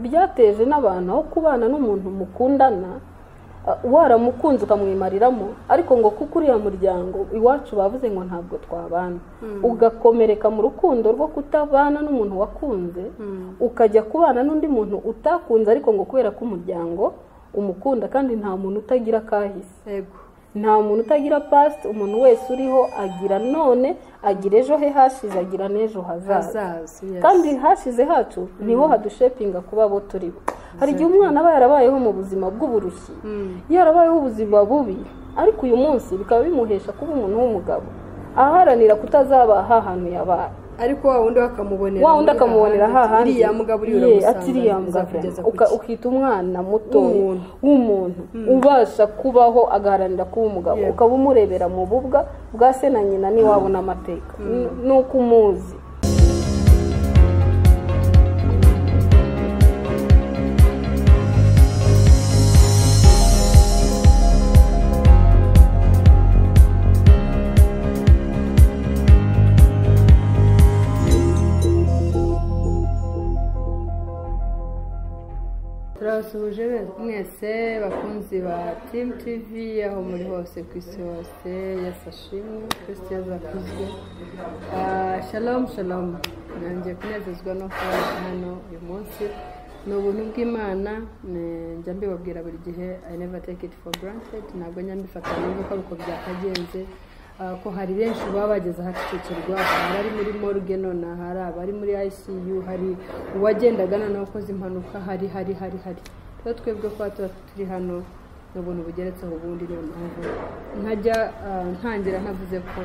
Byateje n'abantu aho kubana n'umuntu mukundana, waramukunze ukamwimariramo, ariko ngo kuko uriya muryango iwacu bavuze ngo ntabwo twabana, ugakomereka mu rukundo rwo kutabana n'umuntu wakunze, ukajya kubana n'undi muntu utakunze, ariko ngo kubera ko umuryango umukunda. Kandi nta muntu utagira kahise, nta muntu utagira past. Umuntu wese uriho agira none, agira ejo he hashize, agira n'ejo hazaza. Kandi hashize hacu niho hadushepinga kuba abo turi bo. Hari igihe umwana aba yarabayeho mu buzima bw'uburushyi, yarabayeho ubuzima bubi, ariko uyu munsi bikaba bimuhesha kuba umuntu w'umugabo, aharanira kutazaba hantu yabaye. Ariko wa wundi akamubonera hahandi, iriya mugabo uriya ukita umwana muto w'umuntu ubasha kubaho agaharanira kuba umugabo, ukaba umurebera mu bubwa bwa se na nyina n'iwabo n'amateka nuko umuzi. Turabasuhuje mwese bakunzi ba Team TV aho muri hose ku isi hose. Yesu ashimwe, Kristo yazakuzwe. Shalom shalom. Nanjye kunezezwa no kuba hano uyu munsi. Ni ubuntu bw'Imana, njya mbibabwira buri gihe, I never take it for granted. Ntabwo njya mbifata nubwo ko uko byakagenze, ko hari benshi baba bageze ahacecekirwa, hari ari muri morgue none, hari abari muri ICU, hari uwagendaga noneho ukoze impanuka, hari hari hari hari. Rero twebwe kuba turi hano ni ubuntu bugeretseho ubundi. Niyo mpamvu ntajya ntangira ntavuze ko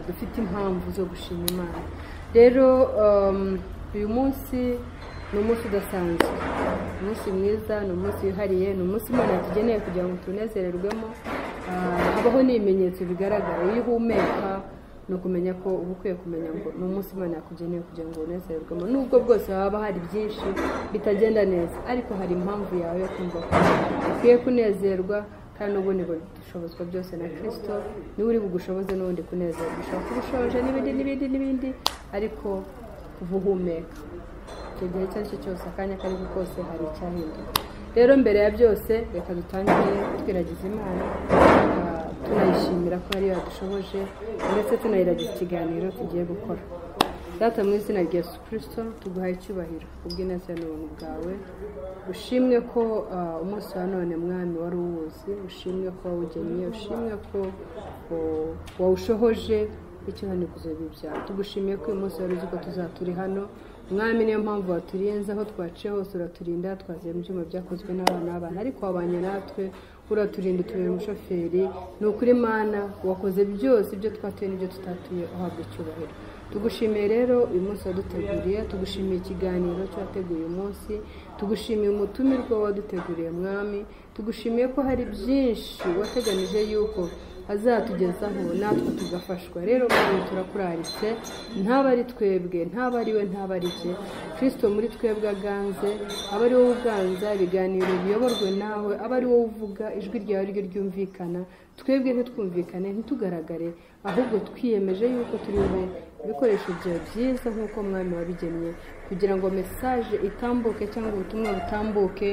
dufite impamvu zo gushima Imana. Rero uyu munsi ni umunsi udasanzwe, umunsi mwiza, ni umunsi wihariye, ni umunsi Imana yatugeneye kugira ngo tunezererwemo. Habaho n'ibimenyetso bigaragara. Iyo uhumeka ni ukumenya ko uba ukwiye kumenya ngo ni umunsi Imana yakugeneye kugira ngo unezererwemo. Nubwo bwose haba hari byinshi bitagenda neza, ariko hari impamvu yawe yo kumva ko ukwiye kunezerwa. Kandi n'ubundi bushobozwa byose na Kristo, niwe uri bugushoboze n'ubundi kunezerwa. Ushobora kuba ushonje n'ibindi n'ibindi n'ibindi, ariko kuva uhumeka icyo gihe icyo ari cyo cyose, akanya ako ari ko kose, hari icyahinduka. Rero mbere ya byose reka dutangire twiragiza Imana, tunayishimira ko ariyo yadushoboje, ndetse tunayiragiza ikiganiro tugiye gukora. Data, mu izina rya Yesu Kristo, tuguhaye icyubahiro kubw'ineza n'ubuntu bwawe. Ushimwe ko umunsi wa none Mwami wari uwuzi, ushimwe ko wawugennye, ushimwe ko wawushohoje icyuhanikuzo byawe. Tugushimiye ko uyu munsi wari uzi ko tuzaturi hano Mwami, niyo mpamvu waturinze aho twaciye hose, uraturinda, twaziye mu byuma byakozwe n'abana b'abantu, ariko wabanye natwe, uraturinda, utubera umushoferi. Ni ukuri Mana, wakoze byose ibyo twatuye n'ibyo tutatuye, uhabwa icyubahiro. Tugushimiye rero uyu munsi waduteguriye, tugushimiye ikiganiro cyateguye uyu munsi, tugushimiye umutumirwa waduteguriye Mwami, tugushimiye ko hari byinshi wateganije yuko azatugezaho natwe tugafashwa. Rero Mwami, turakuraritse, ntaba ari twebwe, ntaba ari we, ntaba ari jye, Kristo muri twebwe aganze, aba ari wowe uganza, ibiganiro biyoborwe nawe, aba ari wowe uvuga, ijwi ryawe ryo ryumvikana, twebwe ntitwumvikane, ntitugaragare, ahubwo twiyemeje yuko turi bube ibikoresho byawe byiza nk'uko Mwami wabigennye, kugira ngo message itambuke cyangwa ubutumwa butambuke,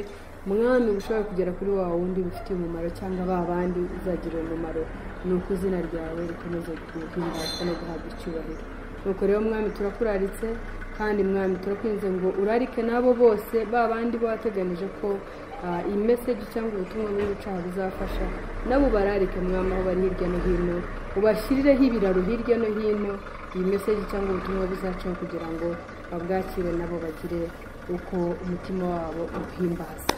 Mwami bushobora kugera kuri wa wundi bufitiye umumaro cyangwa ba bandi uzagira umumaro. Ni uko izina ryawe rikomeza guhimbazwa no guhabwa icyubahiro. Nuko rero Mwami turakuraritse, kandi Mwami turakwinze ngo urarike n'abo bose ba bandi bateganije ko iyi message cyangwa ubutumwa buri bucaha buzafasha, nabo bararike Mwami aho bari hirya no hino, ubashyirireho ibiraro hirya no hino, iyi message cyangwa ubutumwa buzacaho kugira ngo babwakire nabo bagire uko umutima wabo uhimbaza.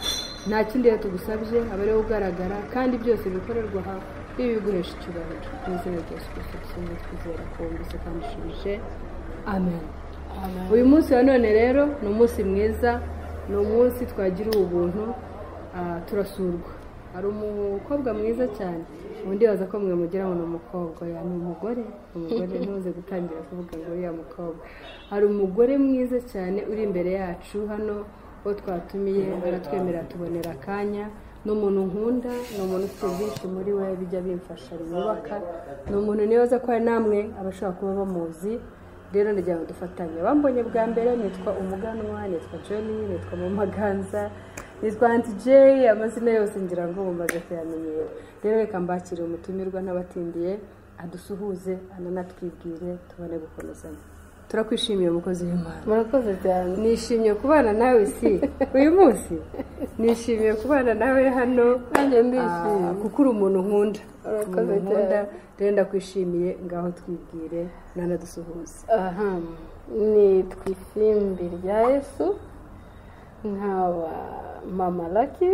Nta kindi rero tugusabye, aba ariwe ugaragara, kandi byose bikorerwa aha biguhesha icyubahiro. Mu izina rya Yesu Kristo dusenga twizera ko wumvise kandi ushubije, amen. Uyu munsi wa none rero ni umunsi mwiza, ni umunsi twagira ubuntu, turasurwa. Hari umukobwa mwiza cyane, ubundi baza ko mwe mugira ngo ni umukobwa, ya ni umugore, umugore ntuze gutangira kuvuga ngo uriya mukobwa. Hari umugore mwiza cyane uri imbere yacu hano, uwo twatumiye baratwemerera tubonera akanya. Ni umuntu nkunda, ni umuntu ufite byinshi muri we bijya bimfasha bimubaka, ni umuntu nibaza ko hari namwe abashobora kuba bamuzi. Rero ndagira ngo dufatanye. Bambonye bwa mbere, nitwa Umuganwa, nitwa Johnny, nitwa Mama Ganza, nitwa Aunty J, amazina yose ngira ngo mumaze kuyamenyera. Rero reka mbakire umutumirwa n'abatindiye, adusuhuze ananatwibwire tubone gukomezanya. Turakwishimiye umukozi w'Imana. Murakoze cyane. Nishimiye kubana nawe si uyu munsi, nishimiye kubana nawe hano. Nanjye ndishimye. Kuko uri umuntu nkunda. Urakoze Nkunda. cyane. Rero ndakwishimiye, ngaho twibwire nanadusuhuze. Aha, nitwa Isimbi rya Yesu, nkaba Mama Lucky,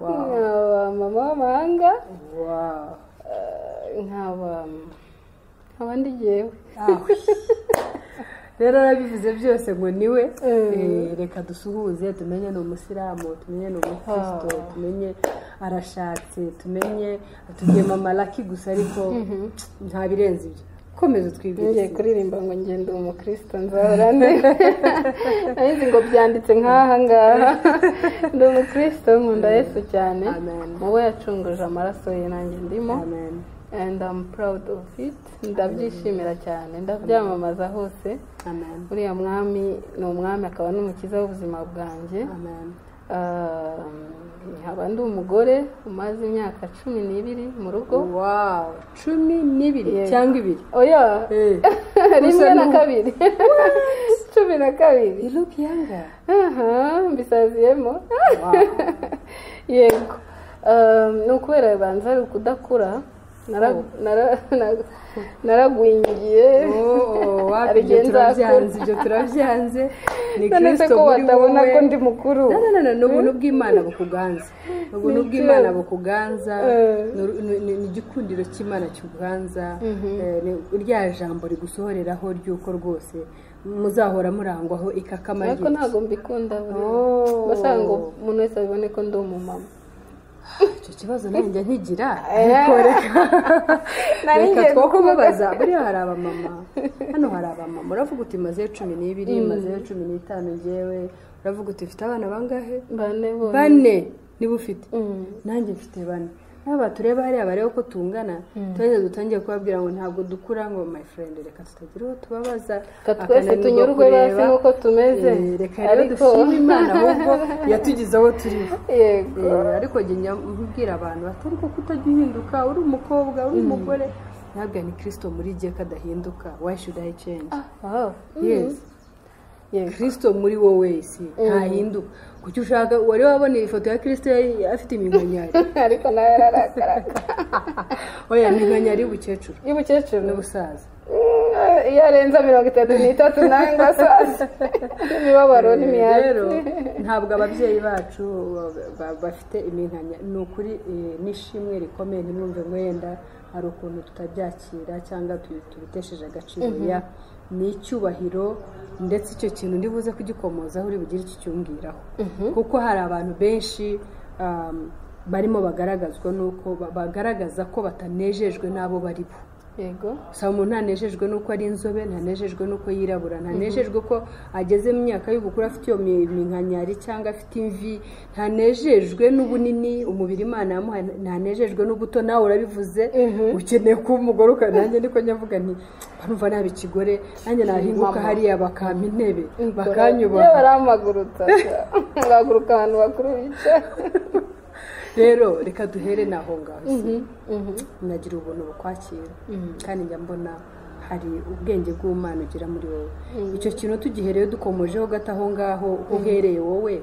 nkaba mama w'amahanga, nkaba ndi jyewe. Rero arabivuze byose ngo niwe. Reka dusuhuze, tumenye ni umusilamu, tumenye ni umukristo, tumenye arashatse, tumenye atubwiye Mama Lucky gusa, ariko nta birenze ibyo. Komeza utwibwire. Ngiye kuririmba ngo ngende umukristo nzahora ndi abizi ngo byanditse nk'aha ngaha. Ndi umukristo, nkunda Yesu cyane. Amen. Mu bo yacunguje amaraso ye nanjye ndimo. Amen. And I'm proud of it. Ndabyishimira cyane, ndabyamamaza hose. Amen. Uriya mwami ni umwami akaba n'umukiza w'ubuzima bwanjye. Amen. Nkaba ndi umugore umaze imyaka 12 mu rugo. Wow, 12? Yego. Cyangwa 2? Oya, rimwe Gusa na kabiri, 12. You look younger. Aha, mbisaziyemo. Yego. Ni ukubera banza ari ukudakura. Naragwingiye. Oh, wapi, Hari ibyo igihe nzakura. turabyanze, ibyo turabyanze. Ni None se Kristo ko muri batabona wowe. ko ndi mukuru? No, no, no, no, ni ubuntu bw'Imana bukuganza. Ni ubuntu Ni bw'Imana cyo. bukuganza. Ni igikundiro cy'Imana cyuganza. Ni rya jambo rigusohoreraho ry'uko rwose muzahora murangwaho ikakama Ariko ry'iki. ntabwo mbikunda buriya. Oh. Bashaka ngo umuntu wese abibone ko ndi umumama. Icyo kibazo nanjye nkigira, ariko reka Nari reka ngiye two kuvuga. kubabaza. Buriya hari abamama hano, hari abamama uravuga uti mazeyo 12, mazeyo 15. Ngewe uravuga uti ufite abana bangahe? 4 bonyine. 4 niba ufite. Nanjye mfite 4. N'aba tureba hariya bareba ko tungana, tuheze dutangiye kubabwira ngo ntabwo dukura, ngo my friend, reka tutagira uwo tubabaza, Reka twese akananirwa tunyurwe basi kureba. nk'uko tumeze. Reka rero Ariko dushime Imana ahubwo yatugize aho turiho. Yego. Ariko njye njya mbwira abantu batari ko kutajya uhinduka, uri umukobwa, uri umugore, ntabwo ni Kristo muri jye kadahinduka, why should I change? Wow. Yes. Yego. Kristo muri wowe si ntahinduka. Kuki ushaka? Wari wabona ifoto ya Kristo yari afite iminkanyari? Ariko nawe yararakaraga. Oya, iminkanyari y'ubukecuru Y'ubukecuru. n'ubusaza. Iyo arenza 33 nawe ngo asaze n'imibabaro n'imihati. Rero ntabwo ababyeyi bacu bafite iminkanya, ni ukuri. N'ishimwe rikomeye, ntimwumve ngo wenda hari ukuntu tutabyakira cyangwa tubitesheje agaciro. Ya, ni icyubahiro, ndetse icyo kintu ndibuze kugikomozaho, uri bugire icyo cyumbwiraho, kuko hari abantu benshi barimo bagaragazwa n'uko bagaragaza ko batanejejwe n'abo bari bo. Gusa umuntu ntanejejwe n'uko ari inzobe, ntanejejwe n'uko yirabura, ntanejejwe ko ageze mu myaka y'ubukuru afite iyo minkanyari cyangwa afite imvi, ntanejejwe n'ubunini umubiri Imana yamuhaye, ntanejejwe n'ubuto. Nawe urabivuze, ukeneye kuba umugore nanjye niko nyavuga nti barumva naba ikigore, nanjye nahinguka Mama. hariya bakampa intebe, Iyo bakanyubaha. Barampagurutsa, ngahaguruka ahantu bakuru bicaye. Rero reka duhere naho ngaho. Nagira ubuntu bukwakira, kandi njya mbona hari ubwenge bw'Umwana ugira muri wowe. Icyo kintu tugiherewe dukomojeho gato aho ngaho uhereye, wowe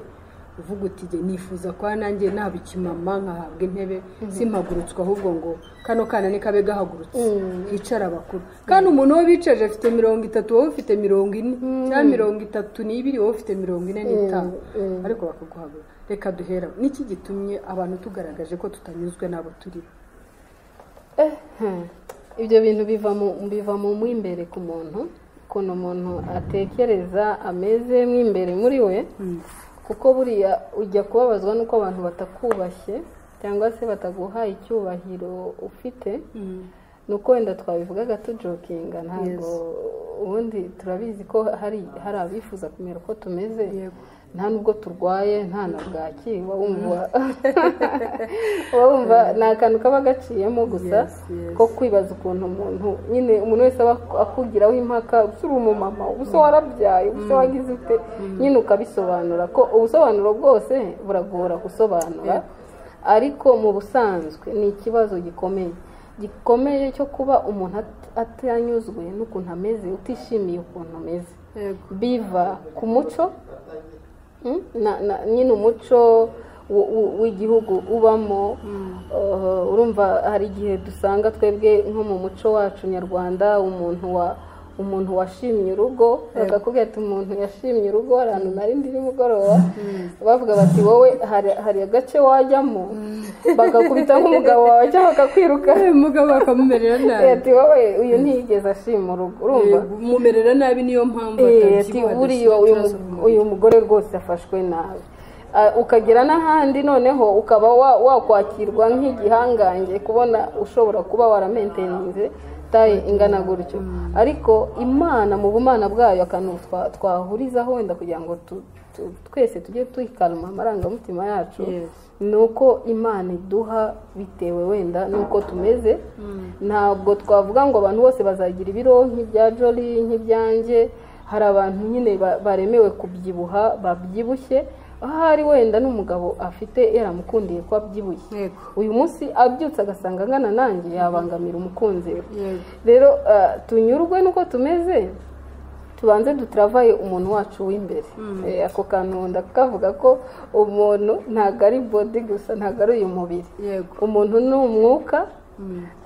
uvuga uti "Jye nifuza kuba nanjye naba ikimama, nkahabwa intebe, simpagurutswe, ahubwo ngo kano kana nikabe gahagurutse hicara abakuru." Kandi umuntu wo bicaje afite 30, wowe ufite 40 cyangwa 32, wowe ufite 45, ariko bakaguhagura. Reka duhera niki gitumye abantu tugaragaje ko tutanyuzwe n'abo turi? Ibyo bintu biva mu imbere ku muntu, ukuntu umuntu atekereza, ameze mo imbere muri we, kuko buriya ujya kubabazwa n'uko abantu batakubashye cyangwa se bataguha icyubahiro ufite. Ni uko wenda twabivugaga tujokinga, ntabwo ubundi turabizi ko hari abifuza kumera uko tumeze. Nta nubwo turwaye, nta na bwaki, wumva ni akantu kaba gaciyemo gusa ko kwibaza ukuntu umuntu nyine, umuntu wese aba akugiraho impaka, usa uri umumama, ubusa warabyaye, ubusa wagize ute, nyine ukabisobanura ko ubusobanuro bwose buragora gusobanura. Ariko mu busanzwe ni ikibazo gikomeye gikomeye cyo kuba umuntu atanyuzwe n'ukuntu ameze, utishimiye ukuntu ameze. Biva ku muco, nyine umuco w'igihugu ubamo. Urumva hari igihe dusanga twebwe nko mu muco wacu nyarwanda, umuntu washimye urugo bakakubwira ati umuntu yashimye urugo. Hari ahantu nari ndi nimugoroba bavuga bati wowe hari agace wajyamo bagakubita nk'umugabo wawe cyangwa bakakwiruka, umugabo bakamumerera nabi, ati wowe uyu ntiyigeze ashima urugo, urumva mumerera nabi, niyo mpamvu atabyibuha, uyu mugore rwose afashwe nabi. Ukagera n'ahandi noneho ukaba wakwakirwa nk'igihangange kubona ushobora kuba waramenteninze taye ingana gutyo. Ariko Imana mu bumana bwayo, akantu twahurizaho wenda kugira ngo twese tujye tuyikalma amarangamutima yacu, ni uko Imana iduha bitewe wenda n'uko tumeze. Ntabwo twavuga ngo abantu bose bazagira ibiro nk'ibya Jolly, nk'ibyanjye. Hari abantu nyine baremewe kubyibuha, babyibushye, ahari wenda n'umugabo afite yaramukundiye ko abyibushye, uyu munsi abyutse agasanga angana nanjye yabangamira umukunzi we. Rero tunyurwe n'uko tumeze, tubanze dutravaye umuntu wacu w'imbere. Ako kantu ndakavuga ko umuntu ntabwo ari body gusa, ntabwo ari uyu mubiri. Umuntu ni umwuka,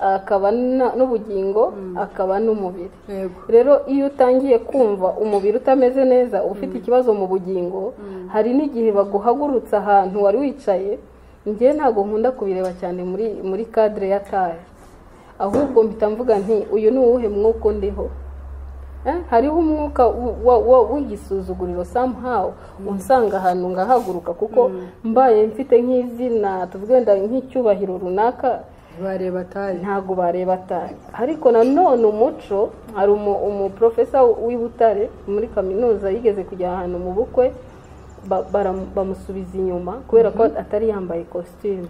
akaba n'ubugingo, akaba n'umubiri. Rero iyo utangiye kumva umubiri utameze neza, uba ufite ikibazo mu bugingo. Hari n'igihe baguhagurutsa ahantu wari wicaye. Njye ntabwo nkunda kubireba cyane muri cadre ya taye, ahubwo mpita mvuga nti uyu ni uwuhe mwuka undiho? Hariho umwuka w'igisuzuguriro somehow unsanga ahantu ngahaguruka, kuko mbaye mfite nk'izina, tuvuge wenda nk'icyubahiro runaka, bareba taye, ntabwo bareba taye. Ariko nanone umuco, hari umuprofesa w'i Butare muri kaminuza yigeze kujya ahantu mu bukwe, bamusubiza inyuma kubera ko atari yambaye costume.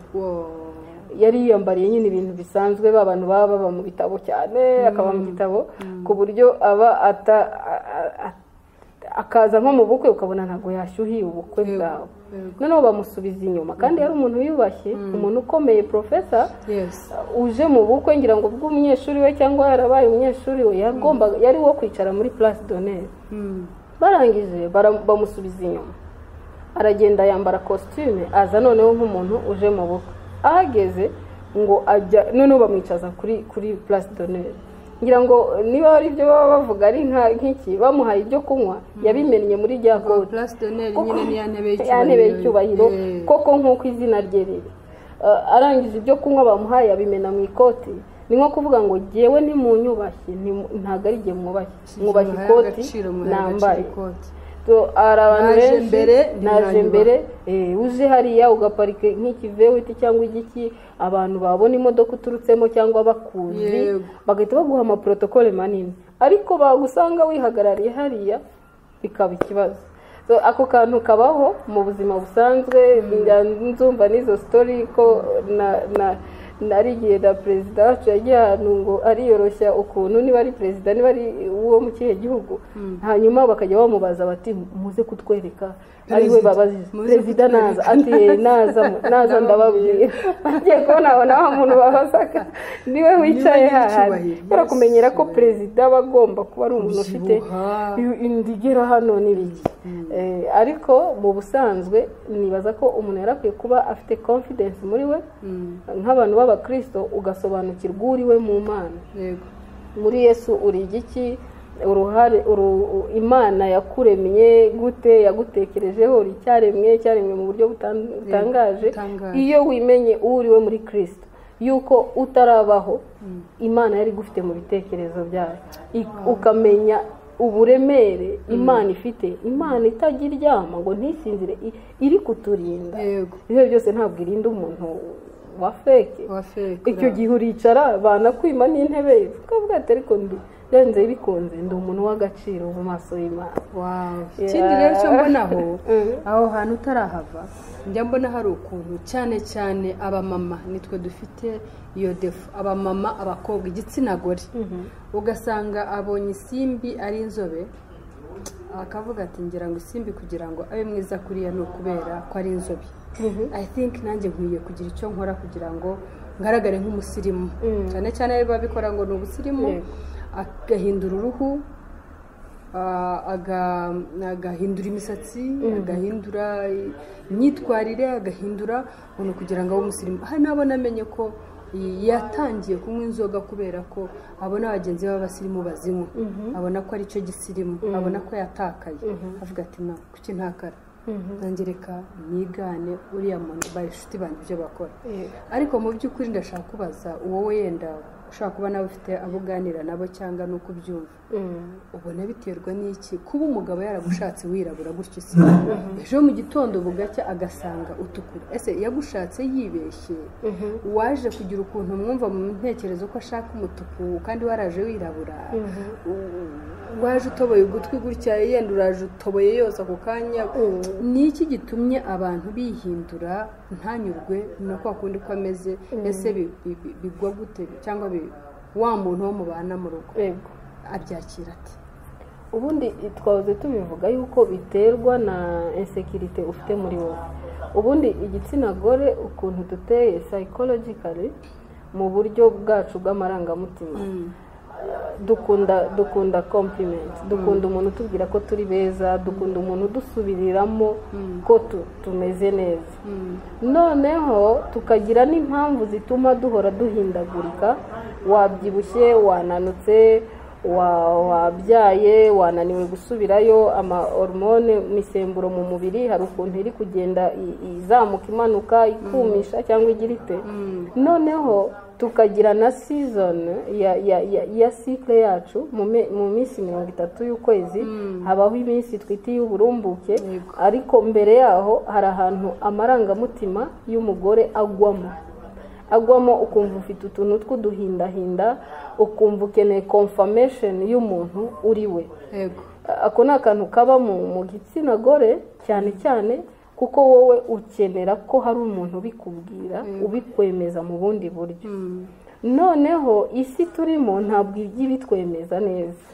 Yari yiyambariye nyine ibintu bisanzwe, abantu baba mu bitabo cyane, akaba mu gitabo ku buryo aba akaza nko mu bukwe ukabona ntabwo yashyuhiye ubukwe bwawe. Noneho bamusubiza inyuma, kandi yari umuntu wiyubashye, umuntu ukomeye, profesa uje mu bukwe, ngira ngo bw'umunyeshuri we cyangwa yarabaye umunyeshuri we, yagombaga yari wo kwicara muri place d'honneur. Barangije bamusubiza inyuma, aragenda yambara costume, aza noneho nk'umuntu uje mu bukwe. Ahageze ngo ajya noneho bamwicaza kuri place d'honneur. Ngira ngo niba ari ibyo baba bavuga ari nk'iki, bamuhaye ibyo kunywa yabimennye muri rya kote. Place d'honneur nyine ni ya ntebe y'icyubahiro koko nk'uko izina rye riri. Arangije ibyo kunywa bamuhaye yabimena mu ikoti. Ni nko kuvuga ngo jyewe ntimunyubashye, ntabwo ari jye mwubashye, mwubashye ikoti nambaye. Hari abantu benshi naje mbere, uje hariya ugaparika nk'ikivewiti cyangwa igiki, abantu babona imodoka uturutsemo cyangwa bakuzi bagahita baguha amaprotokole manini, ariko bagusanga wihagarariye hariya bikaba ikibazo. Ako kantu kabaho mu buzima busanzwe. Nzumva n'izo story ko nari igihe na perezida wacu yagiye ahantu ngo ariyoroshya ukuntu, niba ari perezida niba ari uwo mu kihe gihugu, hanyuma bakajya bamubaza bati muze kutwereka, ari we babazije perezida naza, ati naza ndababwira. Bagiye kubona wa muntu babazaga niwe wicaye hahandi, kubera kumenyera ko perezida aba agomba kuba ari umuntu ufite indigera hano n'ibiki. Ariko mu busanzwe nibaza ko umuntu yarakwiye kuba afite confidence muri we, nk'abantu b'abakristo ugasobanukirwa uri we mu Mana. Muri Yesu uri igiki, uruhare Imana yakuremye gute, yagutekerejeho, uri icyaremwe, cyaremwe mu buryo butangaje. Iyo wimenye uri we muri Kristo, yuko utarabaho Imana yari igufite mu bitekerezo byayo, ukamenya uburemere Imana ifite. Imana itajya iryama ngo ntisinzire, iri kuturinda ibyo byose. Ntabwo irinda umuntu wa feke. Icyo gihe uricara banakwima n'intebe ukavuga ati ariko ndi Byanze bikunze ndi umuntu w'agaciro mu maso y'Imana. Ikindi rero cyo mbonaho aho hantu utarahava, njya mbona hari ukuntu cyane cyane abamama nitwe dufite iyo défaut, abamama, abakobwa, igitsina gore, ugasanga abonye Isimbi ari inzobe akavuga ati ngira ngo Isimbi kugira ngo abe mwiza kuriya ni ukubera ko ari inzobe, I think nanjye nkwiye kugira icyo nkora kugira ngo ngaragare nk'umusirimu. Cyane cyane babikora ngo ni ubusirimu, agahindura uruhu, agahindura imisatsi, agahindura imyitwarire, agahindura umuntu kugira ngo abe umusirimu. Hari n'abo namenye ko yatangiye kunywa inzoga kubera ko abona bagenzi be b'abasirimu bazinywa, abona ko aricyo gisirimu, abona ko yatakaye, avuga ati no kuki ntakara, nanjye reka nigane uriya muntu, inshuti banjye ibyo bakora. Ariko mu by'ukuri ndashaka kubaza wowe, yenda ushobora kuba nawe ufite abo uganira nabo cyangwa nuko ubyumva, ubona biterwa n'iki kuba umugabo yaragushatse wirabura gutyo, si ejo mu gitondo bugacya agasanga utukura? Ese yagushatse yibeshye, waje kugira ukuntu mwumva mu ntekerezo ko ashaka umutuku kandi waraje wirabura, waje utoboye ugutwi gutya, yenda uraje utoboye yose ako kanya? Ni iki gitumye abantu bihindura ntanyurwe na kwa kundi ko ameze? Ese bigwa gute, cyangwa wa muntu wo mubana mu rugo abyakira ati? Ubundi twahoze tubivuga yuko biterwa na insécurité ufite muri wowe. Ubundi igitsina gore ukuntu duteye psychologically, mu buryo bwacu bw'amarangamutima, dukunda compliment, dukunda umuntu utubwira ko turi beza, dukunda umuntu udusubiriramo ko tumeze neza. Noneho tukagira n'impamvu zituma duhora duhindagurika: wabyibushye, wananutse, wabyaye, wananiwe gusubirayo, ama hormone, imisemburo mu mubiri hari ukuntu iri kugenda izamuka, imanuka, ikumisha cyangwa igira ite. Noneho tukagira na season ya cycle yacu. Mu minsi 30 y'ukwezi habaho iminsi twita iy'uburumbuke, ariko mbere yaho hari ahantu amarangamutima y'umugore agwamo, ukumva ufite utuntu tw'uduhindahinda, ukumva ukeneye confirmation y'umuntu uri we. Ako ni akantu kaba mu gitsina gore cyane cyane, kuko wowe ukenera ko hari umuntu ubikubwira, ubikwemeza mu bundi buryo. Noneho isi turimo ntabwo ijya ibitwemeza neza.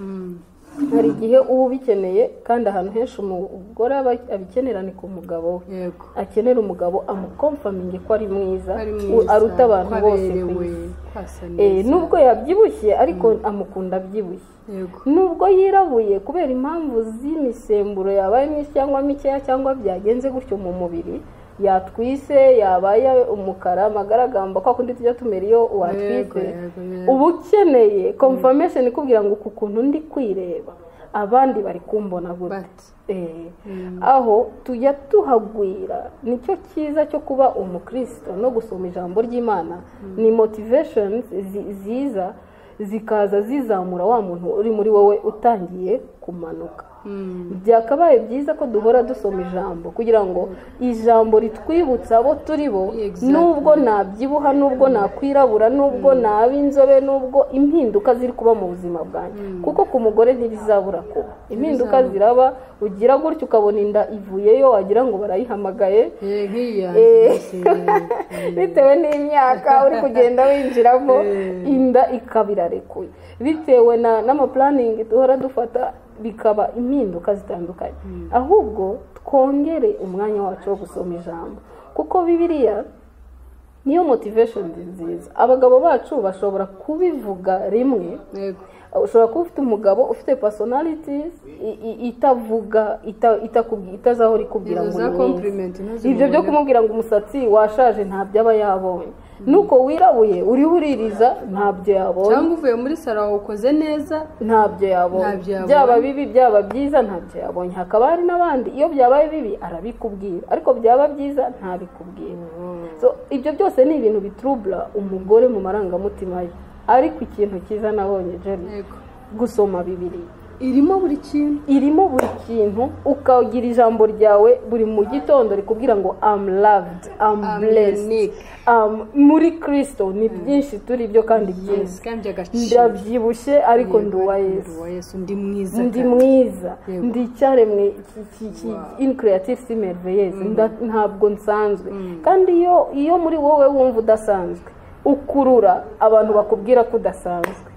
Hari igihe uba ubikeneye, kandi ahantu henshi umugore aba abikenera ni ku mugabo we. Akenera umugabo amuconfirminge ko ari mwiza, Ko ari mwiza, aruta abantu ko bose ku aberewe, isi. ko asa neza. Nubwo yabyibushye ariko amukunda abyibushye, nubwo yirabuye kubera impamvu z'imisemburo yabaye myinshi cyangwa mikeya, cyangwa byagenze gutyo mu mubiri, yatwise, yabaye umukara, amagaragamba, kwa kundi tujya tumera iyo watwise, Yego, yego, yego. uba ukeneye confirmation ikubwira ngo uku kuntu ndi kwireba, abandi bari kumbona gute? Bati. Aho tujya tuhagwira. Nicyo cyiza cyo kuba umukristo no gusoma ijambo ry'Imana, ni motivations ziza zikaza zizamura wa muntu uri muri wowe utangiye kumanuka. Byakabaye byiza ko duhora dusoma ijambo kugira ngo ijambo ritwibutse abo turi bo. Nubwo nabyibuha, nubwo nakwirabura, nubwo naba inzobe, nubwo impinduka ziri kuba mu buzima bwanjye, kuko ku mugore ntibizabura kuba impinduka, ziraba, ugira gutya ukabona inda ivuyeyo wagira ngo barayihamagaye. Nk'iyi yanjye mbese, Bitewe n'imyaka uri kugenda winjiramo, inda ikaba irarekuye, bitewe n'amaplanning duhora dufata, bikaba impinduka zitandukanye. Ahubwo twongere umwanya wacu wo gusoma ijambo, kuko Bibiliya niyo motivation nziza. Abagabo bacu bashobora kubivuga rimwe. Ushobora kuba ufite umugabo ufite personalities itavuga, itazahora ikubwira Izo ngo za ni mwiza. compliment ntuzimubone. Ibyo byo kumubwira ngo umusatsi washaje ntabyo aba yabonye, nuko wirabuye uriho uririza ntabyo yabonye, cyangwa uvuye muri salon wawukoze neza, ntabyo yabonye. Ntabyo yabonye. Byaba bibi, byaba byiza, ntabyo yabonye. Hakaba hari n'abandi iyo byabaye bibi arabikubwira, ariko byaba byiza ntabikubwira. So ibyo byose ni ibintu bitroubla umugore mu marangamutima ye. Ariko ikintu cyiza nabonye, Jerry, gusoma Bibiliya. Irimo buri kintu, irimo buri kintu. Ukagira ijambo ryawe buri mu gitondo rikubwira ngo I'm loved, I'm blessed, muri Kristo ni byinshi turi byo kandi byinshi, ndabyibushye ariko ndi uwa Yesu, ndi mwiza, ndi mwiza, ndi icyaremwe in creative si merveilleuse, ntabwo nsanzwe. Kandi iyo muri wowe wumva udasanzwe, ukurura abantu bakubwira ko udasanzwe.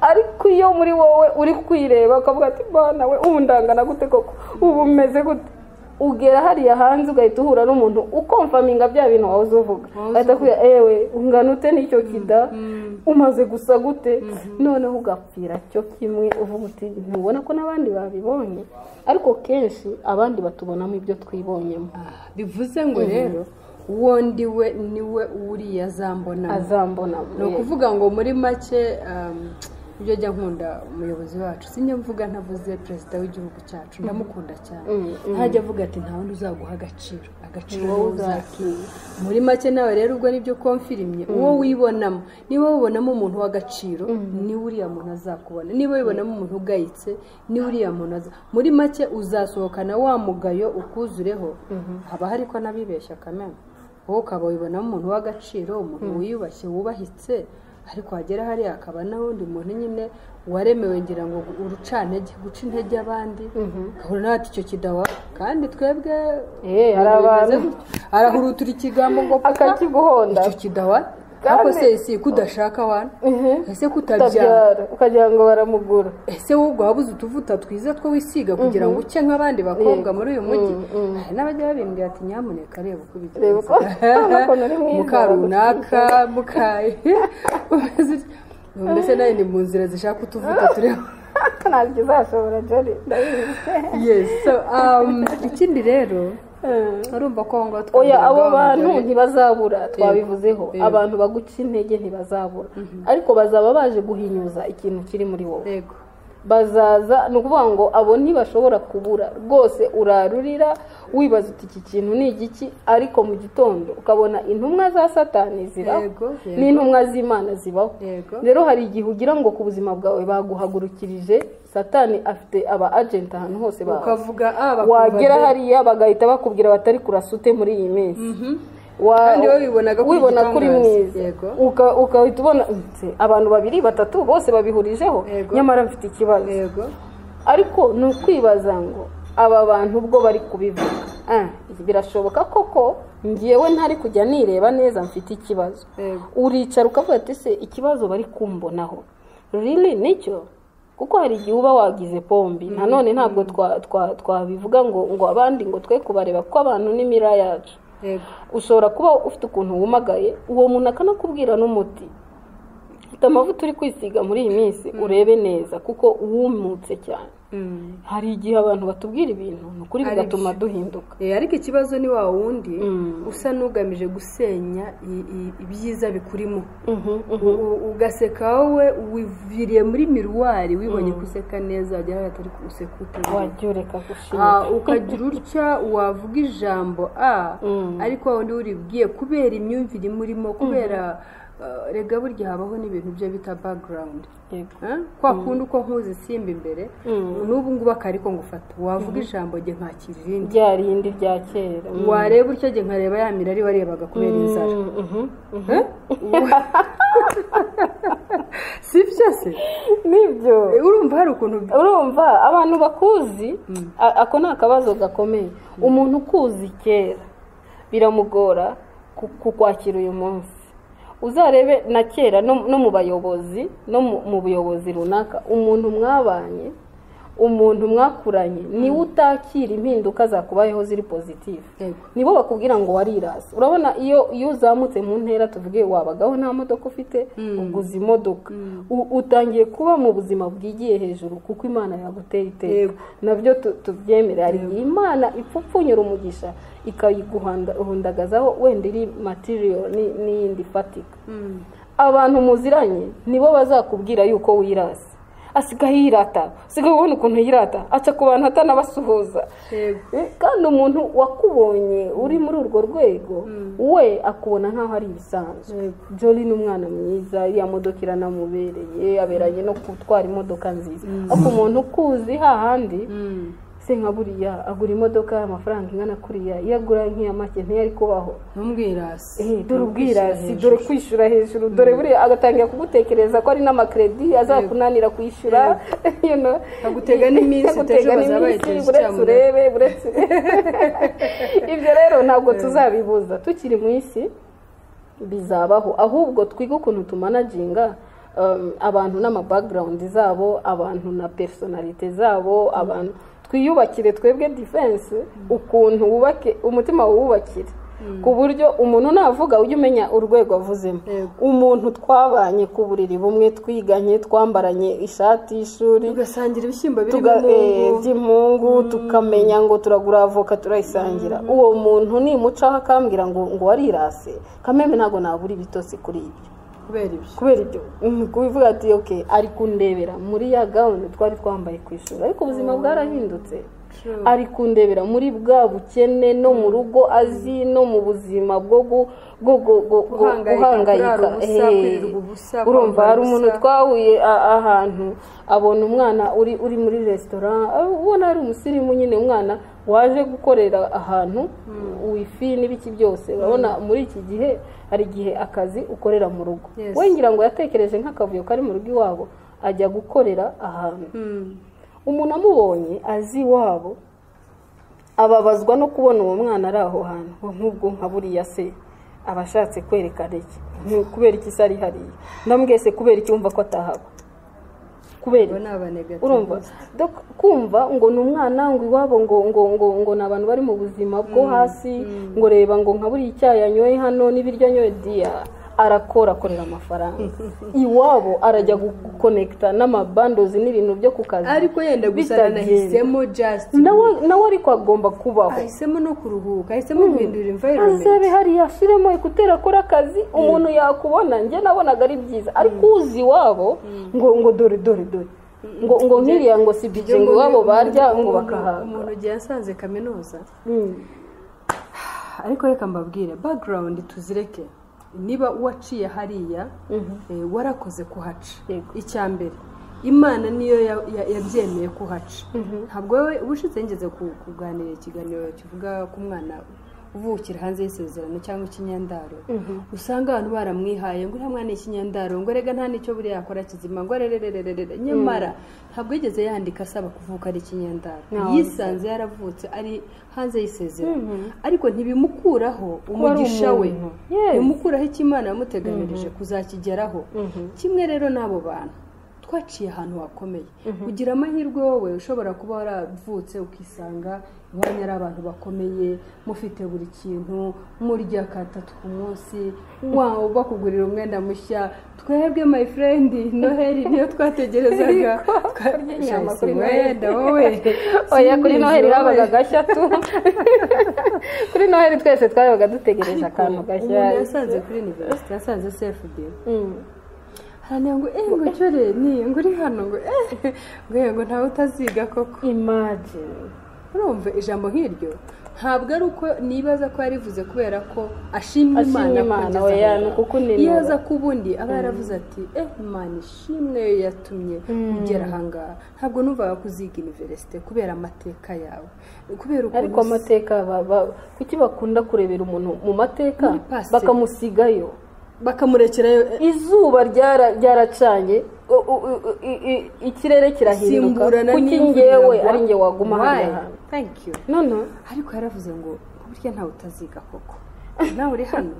Ariko iyo muri wowe uri kwireba ukavuga ati bana we ubu ndangana gute koko, ubu meze gute, ugera hariya hanze ugahita uhura n'umuntu ukomfaminga bya bintu wahoze uvuga, ahita akubwira ewe ungana ute n'icyo kida, umaze gusa gute, noneho ugapfira cyo kimwe uvuga uti ntubona ko n'abandi babibonye. Ariko kenshi abandi batubonamo ibyo twibonyemo. Bivuze ngo rero uwo ndiwe niwe uriya azambona. Ni ukuvuga ngo muri make ibyo njya nkunda umuyobozi wacu, sinjya mvuga ntavuze perezida w'igihugu cyacu, ndamukunda cyane, ntajya avuga ati nta wundi uzaguha agaciro, agaciro wowe uzakiha. Muri make nawe rero ubwo nibyo komfirimye, uwo wibonamo, niba wibonamo umuntu w'agaciro niwe uriya muntu azakubona, niba wibonamo umuntu ugayitse niwe uriya muntu aza. Muri make uzasohokana wa mugayo ukuzureho, haba hari ko n'abibeshya kamena, wowe ukaba wibonamo umuntu w'agaciro, umuntu wiyubashye wubahitse, ariko wagera hariya akaba n'undi muntu nyine waremewe ngira ngo urucantege, guca intege abandi, ugahura nawe ati icyo kidawa, kandi twebwe hari abantu arahurutura ikigambo ngo akakiguhonda icyo kidawa, ariko se si kudashaka wana, ese kutabyara ukagira ngo baramugura, ese wowe ubwo wabuze utuvuta twiza two wisiga kugira ngo uke nk'abandi bakobwa muri uyu mujyi. Hari n'abajya babimbwira ati nyamuneka reba uko ubigenza, muka runaka mukaye mbese nawe ni mu nzira zishaka utuvuta tureba ntabwo uzashobora Jolly, ndabizi. Yes, so ikindi rero urumva ko ngo oya abo bantu ntibazabura, twabivuzeho, abantu baguca intege ntibazabura, ariko bazaba baje guhinyuza ikintu kiri muri wowe. Bazaza, ni ukuvuga ngo abo ntibashobora kubura rwose. Urarurira wibaza uti iki kintu ni igiki, ariko mu gitondo ukabona intumwa za Satani zibaho n'intumwa z'Imana zibaho. Rero hari igihe ugira ngo ku buzima bwawe baguhagurukirije Satani, afite aba agent ahantu hose, ukavuga wagera hariya bagahita bakubwira batari kurasute muri iyi minsi, kandi wibona kuri mwiza, ukahita ubona abantu babiri batatu bose babihurijeho, nyamara mfite ikibazo. Ariko ni ukwibaza ngo aba bantu ubwo bari kubivuga birashoboka koko ngewe ntari kujya nireba neza mfite ikibazo. Uricara ukavuga ati se ikibazo bari kumbonaho riri nicyo, kuko hari igihe uba wagize pombi. Nanone ntabwo twabivuga ngo abandi ngo twe kubareba, kuko abantu n'imira yacu. Ushobora kuba ufite ukuntu wumagaye, uwo muntu akanakubwira n'umuti, ufite amavuta uri kwisiga muri iyi minsi urebe neza kuko wumutse cyane. Hari igihe abantu batubwira ibintu ni ukuri bigatuma duhinduka. Ariko ikibazo ni wa wundi usa n'ugamije gusenya ibyiza bikurimo, ugaseka wowe wiviriye muri miruwari, wibonye guseka neza, wagera atari useka ute, wajya ureka gushima, ukagira utya wavuga ijambo a, ariko wa wundi uribwiye kubera imyumvire imurimo, kubera rega burya habaho n'ibintu byo bita background, kwa kundi uko nkuzi simba imbere n'ubu ngubu akariko ngufata, wavuga ijambo jye nkakira irindi rya rindi rya kera, wareba utyo jye nkareba ya mirari warebaga kubera inzara, si byo se? Nibyo. Urumva hari ukuntu urumva abantu bakuzi, ako ni akabazo gakomeye. Umuntu ukuzi kera biramugora kukwakira uyu munsi. Uzarebe na kera no mu bayobozi, no mu buyobozi runaka, umuntu mwabanye, umuntu mwakuranye, niwe utakira impinduka zakubayeho ziri positive, nibo bakubwira ngo warirase. Urabona iyo uzamutse mu ntera, tuvuge wabagaho nta modoka ufite, uguze imodoka, utangiye kuba mu buzima bwigiye hejuru kuko Imana yaguteye iteka. Nabyo tubyemere, hari Imana ipfupfunyura umugisha ikayiguhundagazaho wenda iri material n'iyindi ifatika. Abantu muziranye nibo bazakubwira yuko wirase. Asigaye yirata, usigaye ubona ukuntu yirata, aca ku bantu atanabasuhuza. Kandi umuntu wakubonye uri muri urwo rwego we akubona nk'aho ari ibisanzwe. Jolly ni umwana mwiza, iriya modoka iranamubereye, aberanye no gutwara imodoka nziza. Ariko umuntu ukuzi hahandi se nka buriya agura imodoka amafaranga ingana kuriya, iyo agura nk'iya make ntiyari kubaho. N'ubwirasi, dore ubwirasi, dore kwishyura hejuru, dore buriya agatangira kugutekereza ko ari n'amakredi azakunanira kwishyura, agutega n'iminsi, buretse urebe, buretse ibyo rero ntabwo tuzabibuza tukiri mu isi, bizabaho. Ahubwo twige ukuntu tumanaginga abantu n'ama background zabo, abantu na personality zabo, abantu twiyubakire twebwe defense, ukuntu wubake umutima wubakire ku buryo umuntu navuga ujye umenya urwego avuzemo. Umuntu twabanye ku buriri bumwe, twiganye, twambaranye ishati y'ishuri, tugasangira ibishyimbo birimo by'impungu, tukamenya ngo turagura avoka turayisangira. Uwo muntu nimucaho akambwira ngo warirase, kameme ntabwo nabura ibitotsi kuri ibyo. Kubera ibyo kubivuga ati okay, ari kundebera muri ya gahunda twari twambaye ku ishuri, ariko ubuzima bwarahindutse. Ari kundebera muri bwa bukene no mu rugo azi no mu buzima bwo guhangayika. Urumva hari umuntu twahuye ahantu abona umwana uri muri restaurant, ubona ari umusirimu nyine, umwana waje gukorera ahantu wifi n'ibiki byose. Urabona muri iki gihe hari igihe akazi ukorera mu rugo, we ngira ngo yatekereje nk'akavuyo kari mu rugo iwabo, ajya gukorera ahantu. Umuntu amubonye azi iwabo ababazwa no kubona uwo mwana ari aho hantu, nk'ubwo nka buriya se aba ashatse kwerekana iki, kubera iki se ari hariya, ndamubwiye kubera iki wumva ko atahaba, kubera urumva kumva ngo ni umwana ngo iwabo ngo ngo ngo ngo ni abantu bari mu buzima bwo hasi, ngo reba ngo nka buriya icyayi anyoye hano n'ibiryo anyoye, diya arakora akorera amafaranga iwabo, arajya gukonekita n'amabandozi n'ibintu byo ku kazi, ariko yenda gusa nahisemo just nawe ariko agomba kubaho, ahisemo no kuruhuka, ahisemo guhindura environment, azabe hariya ashiremo ekuteri akora akazi, umuntu yakubona. Njye nabonaga ari byiza, ariko uzi iwabo ngo ngo dore dore dore ngo ngo nkiriya ngo si bije ngo iwabo barya ngo bakahaga. Umuntu ugiye asanze kaminuza, ariko reka mbabwire background tuzireke. Niba waciye hariya warakoze kuhaca, icya mbere Imana niyo yabyemeye kuhaca. Ntabwo wowe ubushize ngeze kuganira ikiganiro kivuga ku mwana uvukira hanze y'isezerano cyangwa ikinyandaro, usanga abantu baramwihaye ngo uriya mwana ikinyandaro, ngo rega nta n'icyo buriya yakora kizima, ngo rerererere. Nyamara ntabwo yigeze yandika asaba kuvuka ari ikinyandaro, yisanze yaravutse ari hanze y'isezerano, ariko ntibimukuraho umugisha we, ntibimukuraho icyo Imana yamuteganirije kuzakigeraho. Kimwe rero n'abo bantu twaciye ahantu hakomeye, kugira amahirwe wowe ushobora kuba waravutse ukisanga iwanyu ari abantu bakomeye, mufite buri kintu, murya katatu ku munsi, wawe bakugurira umwenda mushya. Twebwe my friend Noheli niyo twategerezaga, wenda wowe oya kuri Noheli habaga gashya tu, kuri Noheli twese twabaga dutegereje akantu gashya. Umuntu yasanze kuri university, yasanze CFD, ngo ngo cyore ni ngo uri hano ngo ngo ntawe utaziga koko. Imagine, urumva ijambo nk'iryo ntabwo ari uko nibaza ko yarivuze kubera ko ashimye Imana, iyo aza ko ubundi aba yaravuze ati Imana ishimwe yatumye ugera ahangaha. Ntabwo numvaga kuziga universite kubera amateka yawe, kubera ukuntu. Ariko amateka kuki bakunda kurebera umuntu mu mateka bakamusigayo, bakamurekerayo? Izuba ryaracanye, ikirere kirahinduka, kuki ngewe ari nge waguma hariya hantu? Thank you. No ariko yaravuze ngo burya ntawe utaziga koko, nawe uri hano.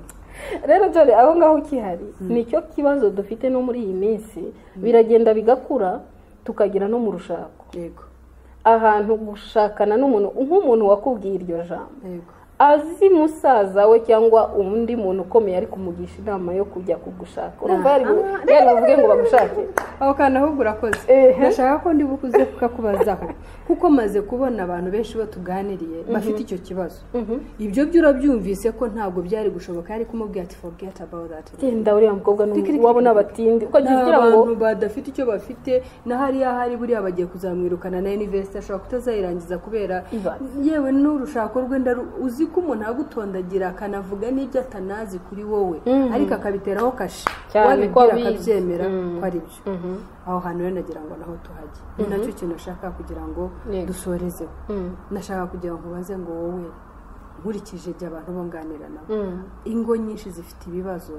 Rero dore aho ngaho ukihari nicyo kibazo dufite no muri iyi minsi, biragenda bigakura tukagira no mu rushako. Yego, ahantu gushakana n'umuntu nk'umuntu wakubwiye iryo jambo, Azi musaza we cyangwa undi muntu ukomeye ari kumugisha inama yo kujya kugushaka, urumva yari bavuge ngo bagushake aho kantu. Ahubwo urakoze, ndashaka ko ndi bukuze kukakubazaho, kuko maze kubona abantu benshi batuganiriye bafite icyo kibazo. Ibyo byo urabyumvise ko ntabwo byari gushoboka, yari kumubwira ati forget about that, genda uriya mukobwa wabona abatindi ukagira ngo abantu badafite icyo bafite na hariya hari buriya bagiye kuzamwirukana na university ashobora kutazayirangiza kubera yewe n'urushako rwe. Uzi ko umuntu agutondagira akanavuga n'ibyo atanazi kuri wowe, ariko akabiteraho kashe, wabibwira akabyemera ko ari byo. Aho hantu rero nagira ngo naho tuhajye, ni nacyo kintu nashaka kugira ngo dusorezeho. Nashaka kugira ngo ubaze ngo wowe, nkurikije ibyo abantu bunganira nabo, ingo nyinshi zifite ibibazo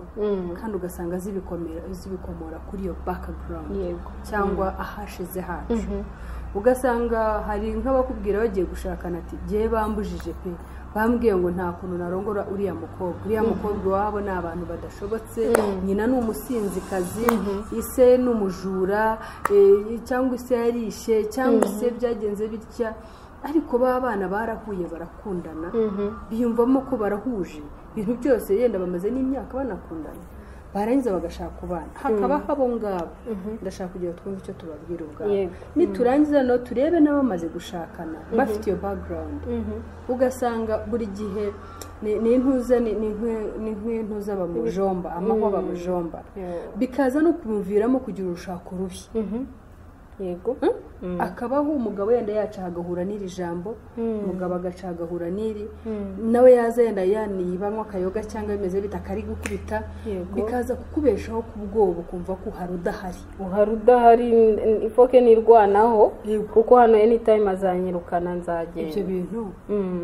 kandi ugasanga zibikomora kuri iyo background cyangwa ahashize hacu. Ugasanga hari nk'abakubwira bagiye gushakana ati jye bambujije pe, bambwiye ngo nta kuntu narongora uriya mukobwa, uriya mukobwa iwabo ni abantu badashobotse, nyina ni umusinzikazi, ise ni umujura, cyangwa ise yarishe, cyangwa ise byagenze bitya. Ariko ba bana barahuye barakundana, biyumvamo ko barahuje ibintu byose, yenda bamaze n'imyaka banakundana, barangiza bagashaka kubana, hakaba abo ngabo. Ndashaka kugira ngo twumve icyo tubabwira ubwabo, niturangiza no turebe n'abamaze gushakana bafite iyo background. Ugasanga buri gihe ni intuza, ni nk'intuza bamujomba, amahwa bamujomba, bikaza no kumuviramo kugira urushako rubi. Yego, akabaho umugabo yenda yaca agahura n'iri jambo, umugabo agaca agahura n'iri, nawe yaza yenda yanibanywa akayoga cyangwa bimeze bita akari gukubita, bikaza kukubeshaho ku bwoba, ukumva ko uhari udahari, uhari udahari, ifoke nirwanaho kuko hano anytime azanyirukana nzagenda. Ibyo bintu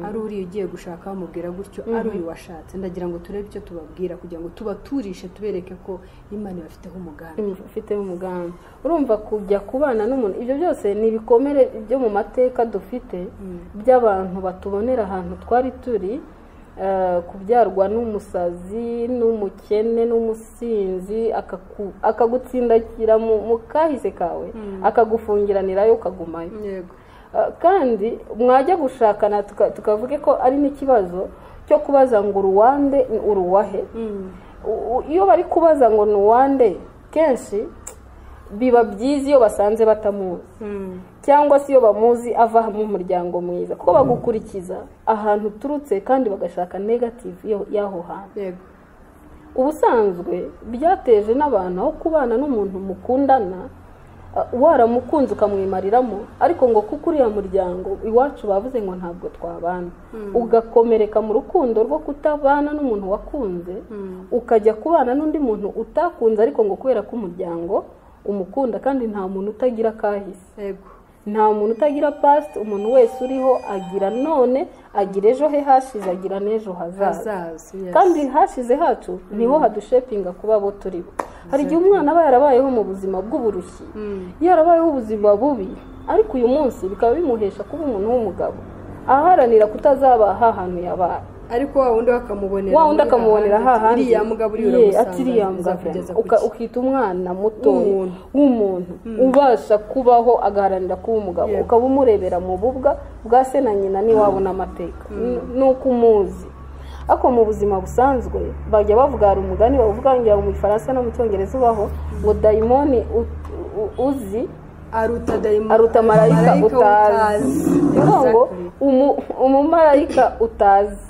ari uriya ugiye gushaka bamubwira gutyo, ari uyu washatse, ndagira ngo turebe icyo tubabwira kugira ngo tubaturishe, tubereke ko Imana ibafiteho umugambi, ifiteho umugambi. Urumva kujya kubana n'umuntu, ibyo byose ni ibikomere byo mu mateka dufite by'abantu batubonera ahantu twari turi, kubyarwa n'umusazi n'umukene n'umusinzi, akagutsindakira mu kahise kawe, akagufungiranirayo ukagumayo. Kandi mwajya gushakana tukavuge ko ari n'ikibazo cyo kubaza ngo uruwande uruwahe. Iyo bari kubaza ngo ni uwande, kenshi biba byiza iyo basanze batamuzi, cyangwa se iyo bamuzi ava mu muryango mwiza, kuko bagukurikiza ahantu uturutse kandi bagashaka negative y'aho hantu. Ubusanzwe byateje n'abantu aho kubana n'umuntu mukundana waramukunze ukamwimariramo, ariko ngo kuko uriya muryango iwacu bavuze ngo ntabwo twabana, ugakomereka mu rukundo rwo kutabana n'umuntu wakunze, ukajya kubana n'undi muntu utakunze, ariko ngo kubera ko umuryango umukunda. Kandi nta muntu utagira kahise, nta muntu utagira past, umuntu wese uriho agira none, agira ejo he hashize, agira n'ejo hazaza. Kandi hashize hacu niho hadushepinga kuba abo turi bo. Hari igihe umwana aba yarabayeho mu buzima bw'uburushyi, yarabayeho ubuzima bubi, ariko uyu munsi bikaba bimuhesha kuba umuntu w'umugabo aharanira kutazaba ahantu yabaye. Ariko wa wundi akamubonera hahandi, iriya mugabo uriya ukita umwana muto w'umuntu ubasha kubaho agaharanira kuba umugabo, ukaba umurebera mu bubwa bwa se na nyina niwabona amateka nuko umuzi. Ariko mu buzima busanzwe bajya bavuga, hari umugani bavuga ngira mu Gifaransa no mu Cyongereza ubaho ngo dayimoni uzi aruta marayika utazi. Ngo umumarayika utazi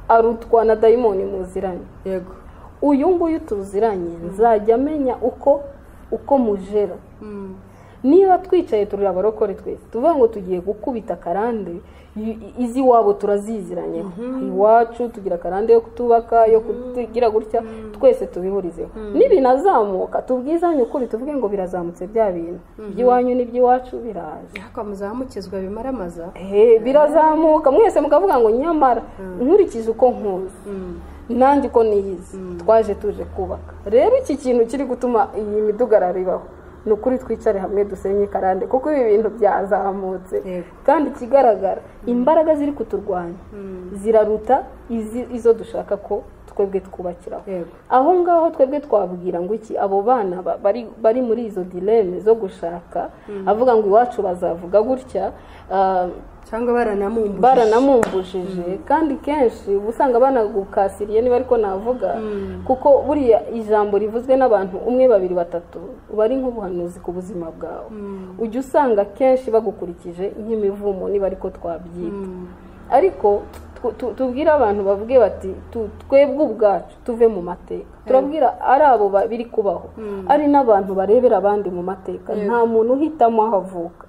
arutwa na dayimoni muziranye. Yego, uyu nguyu tuziranye nzajya amenya uko mujera. Niba twicaye turi abarokore twese tuvuga ngo tugiye gukubita karande, izi wabo turaziziranye, iwacu tugira karande yo kutubaka, yo kugira gutya, twese tubihurizeho. Nibinazamuka tubwizanye ukuri, tuvuge ngo birazamutse bya bintu by'iwanyu n'iby'iwacu biraje, hakamuzamukizwa bimaramaza, birazamuka mwese mukavuga ngo nyamara nkurikije uko nkuzi nanjye uko niyizi twaje tuje kubaka. Rero iki kintu kiri gutuma iyi midugararo ibaho ni ukuri twicare hamwe dusenye karande, kuko ibi bintu byazamutse. Kandi ikigaragara imbaraga ziri kuturwanya ziraruta izo dushaka ko twebwe twubakiraho. Aho ngaho twebwe twabwira ngo iki abo bana bari muri izo dilemme zo gushaka, avuga ngo iwacu bazavuga gutya, Cyangwa baranamumbujije. Kandi kenshi uba usanga banagukasiriye, niba ariko navuga, kuko buriya ijambo rivuzwe n'abantu 1, 2, 3 uba ari nk'ubuhanuzi ku buzima bwawe. Ujya usanga kenshi bagukurikije nk'imivumo, niba ariko twabyita. Ariko tubwire abantu bavuge bati twebwe ubwacu tuve mu mateka. Turabwira ari abo biri kubaho, ari n'abantu barebera abandi mu mateka. Nta muntu uhitamo aho avuka.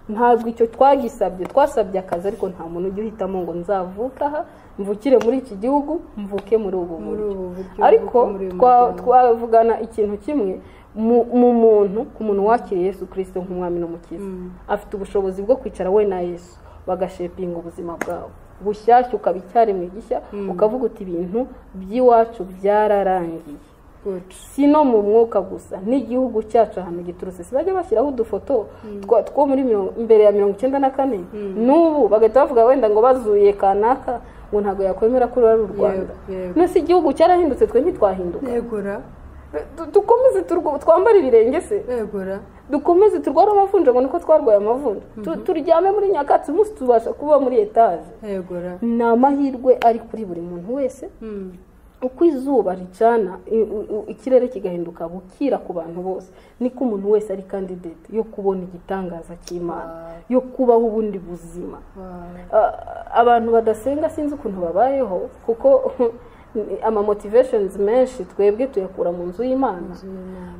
Ntabwo icyo twagisabye, twasabye akazi, ariko nta muntu ujya uhitamo ngo nzavuka aha, mvukire muri iki gihugu, mvuke muri ubu buryo. Ariko twavugana ikintu kimwe mu muntu, ku muntu wakiriye Yesu Kristo nk'umwami n'umukiza, afite ubushobozi bwo kwicara we na Yesu bagashepinga ubuzima bwawe bushyashya, ukaba icyaremwe gishya, ukavuga uti ibintu by'iwacu byararangiye. Si no mu mwuka gusa, n'igihugu cyacu ahantu giturutse, si bajya bashyiraho udufoto two muri mbere ya 94, n'ubu bagahita bavuga wenda ngo bazuye kanaka, ngo ntabwo yakwemera ko ari u Rwanda. None igihugu cyarahindutse, twe ntitwahinduka. Dukomeze twambare ibirenge se, dukomeze turware amavunja ngo niko twarwaye amavunja, turyame muri nyakatsi, umunsi tubasha kuba muri etaje. Ni amahirwe ari kuri buri muntu wese. Uko izuba ricana, ikirere kigahinduka bukira ku bantu bose, niko umuntu wese ari candidate yo kubona igitangaza cy'Imana, yo kubaho ubundi buzima. Abantu badasenga sinzi ukuntu babayeho, kuko ama motivations menshi twebwe tuyakura mu nzu y'Imana.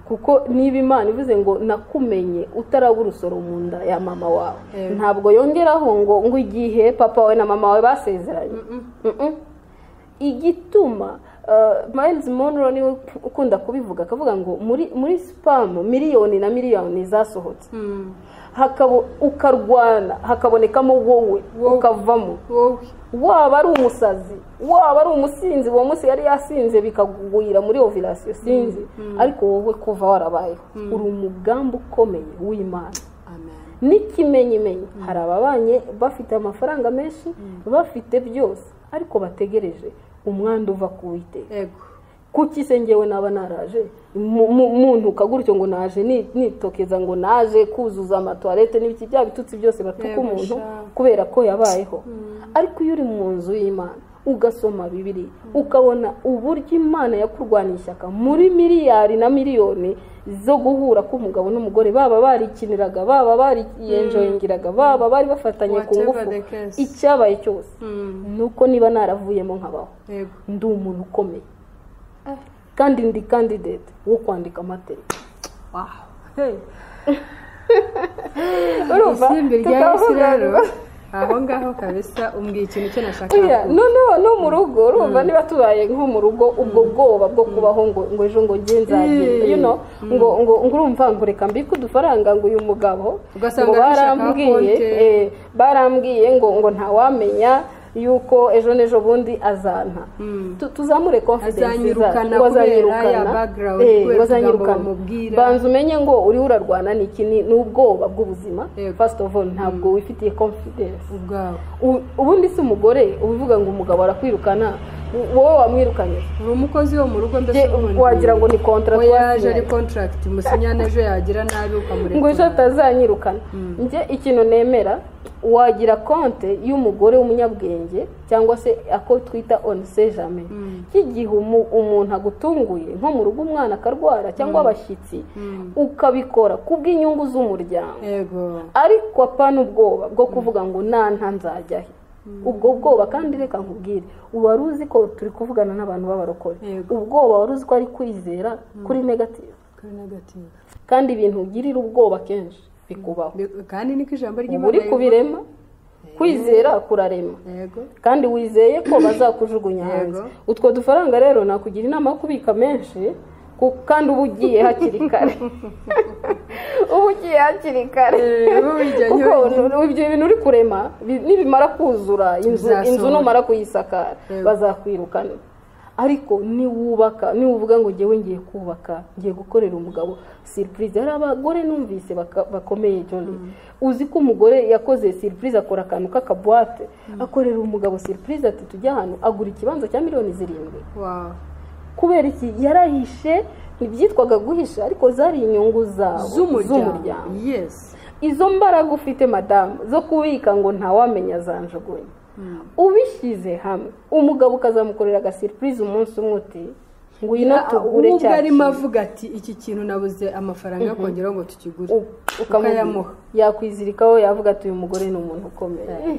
Kuko niba Imana ivuze ngo nakumenye utaraba urusoro mu nda ya mama wawe, ntabwo yongeraho ngo igihe papa wawe na mama wawe basezeranye. Igituma Miles Monroe niwe ukunda kubivuga, akavuga ngo muri spam miliyoni na miliyoni zasohotse, hakaba ukarwana hakabonekamo wowe, ukavamo waba ari umusazi, waba ari umusinzi, uwo munsi yari yasinze bikagwira muri ovulation sinzi, ariko wowe kuva warabayeho uri umugambi ukomeye w'Imana. N'ikimenyimenyi hari ababanye bafite amafaranga menshi, bafite byose, ariko bategereje umwanda uva ku Uwiteka. Kuki se ngewe naba naraje muntu ukagurutyo ngo naje nitokeza ngo naje kuzuza amatoilette n'ibiki bya bitutsi byose batuka umuntu kubera ko yabayeho. Ariko iyo uri mu nzu y'Imana ugasoma Bibiliya, ukabona uburyo Imana yakurwaniye ishyaka muri miliyari na miliyoni zo guhura k'umugabo n'umugore, baba barikiniraga, baba bariyenjoyingiraga, baba bari bafatanye ku ngufu, icyabaye cyose nuko niba naravuyemo nkabaho ndi umuntu ukomeye, kandi ndi candidate wo kwandika amateka. Urumva tukavuga aho ngaho kabisa umbwiye ikintu cyo nashaka. No mu rugo, urumva niba tubaye nko mu rugo, ubwo bwoba bwo kubaho ngo ejo ngo nge nzagenda, you know, ngo urumva ngo reka mbike udufaranga ngo uyu mugabo ngo barambwiye ngo ntawamenya yuko ejo n'ejo bundi azanta. Tuzamure confidence zacu, azanyirukana. Banza umenye ngo uri urarwana n'iki, n'ubwoba bw'ubuzima. First of all, ntabwo wifitiye confidence ubwawe. Ubundi si umugore ubivuga ngo umugabo arakwirukana, wowe wamwirukanye uri umukozi wo mu rugo, mbese wagira ngo ni contract, yaje ari contract musinyana, ejo yagira nabi ukamureka ngo ejo atazanyirukana. Nje ikintu nemera, wagira konte y'umugore w'umunyabwenge, cyangwa se ako twita on sait jamais, kigihe umuntu agutunguye nko mu rugo umwana akarwara cyangwa abashyitsi, ukabikora kubw'inyungu z'umuryango. Ariko apana ubwoba bwo kuvuga ngo nta nzajya he. Ubwo bwoba, kandi reka nkubwire, wari uzi ko turi kuvugana n'abantu b'abarokore, ubwoba wari uzi ko ari kwizera kuri negative, kandi ibintu ugirira ubwoba kenshi bikubaho. Kandi niko ijambo ry'Imana uri kubirema, kwizera kurarema, kandi wizeye ko bazakujugunya hanze. Utwo dufaranga rero nakugira inama yo kubika menshi, kandi uba ugiye hakiri kare. Kuko ibyo bintu uri kurema nibimara kuzura inzu numara kuyisakara bazakwirukana. Ariko niwubaka, niwuvuga ngo ngewe ngiye kubaka, ngiye gukorera umugabo surprise. Hari abagore numvise bakomeye Jolly. Uzi ko umugore yakoze surprise, akora akantu k'akaboîte, akorera umugabo surprise ati tujya hano, agura ikibanza cya miliyoni 7. Kubera iki? Yarahishe, ntibyitwaga guhisha, ariko zari inyungu zabo z'umuryango. Yes. Izo mbaraga ufite madamu zo kubika ngo ntawamenya zanjugunye, ubishyize hamwe umugabo ukazamukorera agasurprise umunsi umwe uti ngwino tugure cya kintu. Arimo avuga ati iki kintu nabuze amafaranga yo kongeraho ngo tukigure, ukayamuha, yakwizirikaho, yavuga ati uyu mugore ni umuntu ukomeye.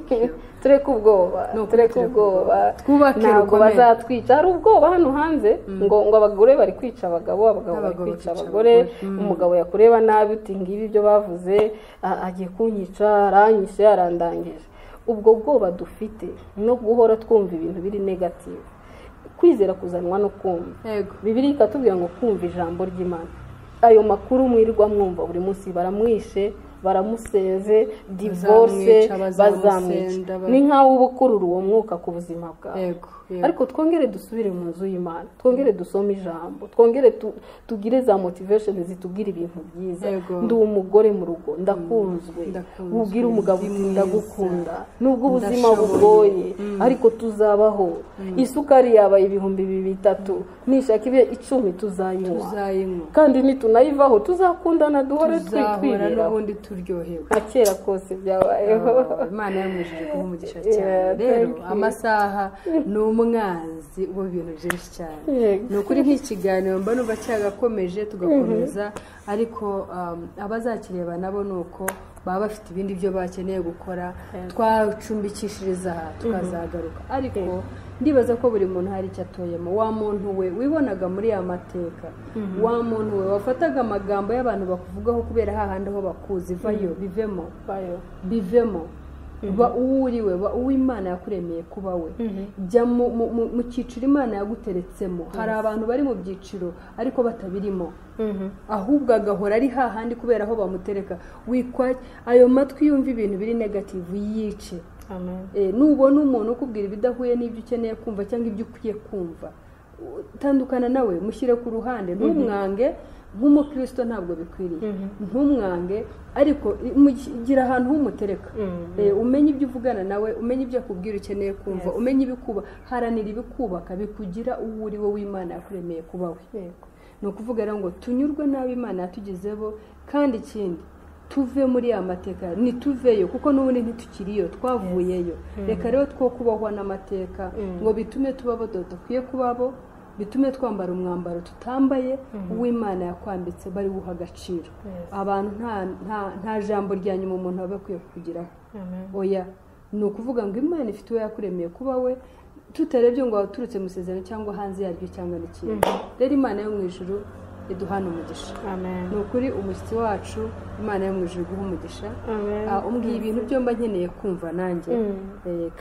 Tureke ubwoba, tureke ubwoba, ntabwo bazatwica. Hari ubwoba hano hanze ngo abagore bari kwica abagabo, abagabo bari kwica abagore. Umugabo yakureba nabi uti ngibi ibyo bavuze, agiye kunyica, aranyishe, arandangije. Ubwo bwoba dufite no guhora twumva ibintu biri negative. Kwizera kuzanwa no kumva. Bibiliya ikatubwira ngo kumva ijambo ry'Imana. Ayo makuru mwirirwa mwumva buri munsi, baramwishe, baramuseze, divorce, bazamwica. Ni nkaho uba ukurura uwo mwuka ku buzima bwawe. Ariko twongere dusubire mu nzu y'Imana, twongere dusome ijambo, twongere tugire za motivation zitubwira ibintu byiza. Ndi umugore mu rugo, ndakunzwe, ubwira umugabo uti ndagukunda nubwo ubuzima bugoye, ariko tuzabaho. Isukari yabaye 2003, nishaka ibe 10 tuzayinywa, kandi nitunayivaho tuzakundana, duhore twitwirira n'ubundi turyohewe. Nka kera kose byabayeho. Imana yamwijije kuba umugisha cyane. Rero amasaha ni umwanzi w'ibintu byinshi cyane. Ni ukuri nk'ikiganiro mba numva cyagakomeje tugakomeza, ariko abazakireba nabo ni uko baba bafite ibindi byo bakeneye gukora, twacumbikishiriza aha tukazagaruka. Ariko ndibaza ko buri muntu hari icyo atoyemo. Wa muntu we wibonaga muri ya mateka, wa muntu we wafataga amagambo y'abantu bakuvugaho kubera hahandi aho bakuzi, vayo, bivemo, bivemo. Ba uwo uriwe, ba uwo Imana yakuremeye kuba we. Jya mu cyiciro Imana yaguteretsemo. Hari abantu bari mu byiciro ariko batabirimo, ahubwo agahora ari hahandi kubera aho bamutereka. Wikwa ayo matwi yumva ibintu biri negative yice. Nubona umuntu ukubwira ibidahuye n'ibyo ukeneye kumva cyangwa ibyo ukwiye kumva, tandukana nawe, mushyire ku ruhande. Ntumwange nk'umukristo, ntabwo bikwiriye, ntumwange, ariko gira ahantu h'umutereka, umenye ibyo uvugana nawe, umenye ibyo akubwira ukeneye kumva, umenye ibikuba, haranira ibikubaka bikugira uwo uri we w'Imana yakuremeye kuba we. Ni ukuvuga rero ngo tunyurwe n'abo Imana yatugezeho, kandi ikindi tuve muri ya mateka, ntituveyo kuko n'ubundi ntitukiriyo, twavuyeyo. Reka rero two kubahwa n'amateka ngo bitume tuba abo dukwiye kubabo, bitume twambara umwambaro tutambaye uw'Imana yakwambitse, bari guha agaciro. Abantu nta jambo rya nyuma umuntu aba akwiye kugiraho. Oya, ni ukuvuga ngo Imana ifite uwo yakuremeye kuba we, tutarebye ngo waturutse mu isezerano cyangwa hanze yaryo cyangwa n'ikindi. Rero Imana yo mu ijuru iduhana umugisha. Ni ukuri umushyitsi wacu, Imana yo mu ijuru iguha umugisha. Umbwiye ibintu byo mba nkeneye kumva nanjye,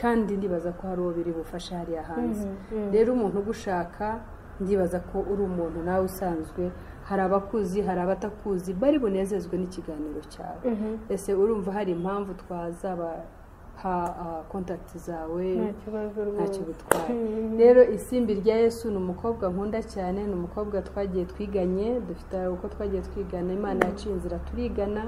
kandi ndibaza ko hari uwo biri bufashe hariya hanze. Rero umuntu ugushaka, ndibaza ko uri umuntu nawe usanzwe, hari abakuzi, hari abatakuzi, bari bunezezwe n'ikiganiro cyawe. Ese urumva hari impamvu twazaba ha kontakiti zawe? Ntacyo bitwaye. Rero Isimbi rya Yesu ni umukobwa nkunda cyane, ni umukobwa twagiye twiganye, dufite uko twagiye twigana, Imana yaciye inzira turigana,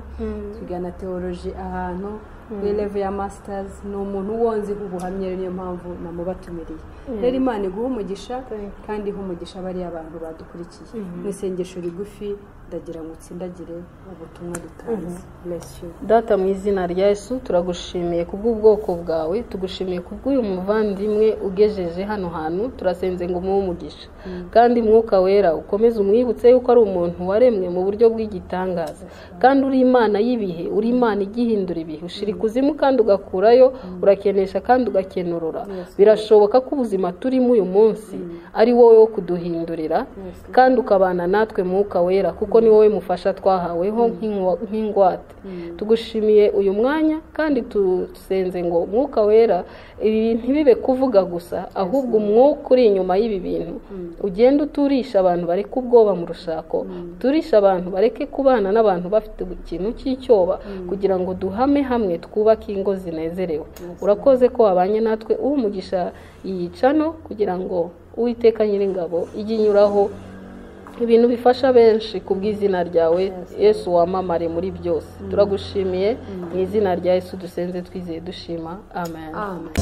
twigana teoloji ahantu kuri level ya masters. Ni umuntu wonzi ubuhamya, niyo mpamvu namubatumiriye. Rero Imana iguha umugisha, kandi iha umugisha bariya abantu badukurikiye. Mu isengesho rigufi ndagira ngo utsindagire ubutumwa dutanze. Bless you. Data, mu izina rya Yesu turagushimiye kubw'ubwoko bwawe, tugushimiye kubw'uyu muvandimwe ugejeje hano hantu, turasenze ngo umuhe umugisha. Kandi Mwuka Wera ukomeze umwibutse yuko ari umuntu waremwe mu buryo bw'igitangaza, kandi uri Imana y'ibihe, uri Imana igihindura ibihe, ushira ikuzimu kandi ugakurayo, urakenesha kandi ugakenurura. Birashoboka ko ubuzima turimo uyu munsi ari wowe wo kuduhindurira, kandi ukabana natwe Mwuka Wera, kuko ni wowe mufasha twahaweho nk'ingwate. Tugushimiye uyu mwanya, kandi tusenze ngo Mwuka Wera ibi ntibibe kuvuga gusa, ahubwo umwuka uri inyuma y'ibi bintu ugenda uturisha abantu bareke ubwoba mu rushako, uturisha abantu bareke kubana n'abantu bafite ikintu cy'icyoba, kugira ngo duhame hamwe twubake ingo zinezerewe. Urakoze ko wabanye natwe, uha umugisha iyi cano kugira ngo Uwiteka Nyiringabo ijye inyuraho ibintu bifasha benshi ku bw'izina ryawe Yesu, wamamare muri byose. Turagushimiye mu izina rya Yesu dusenze twizeye dushima. Amen. Amen.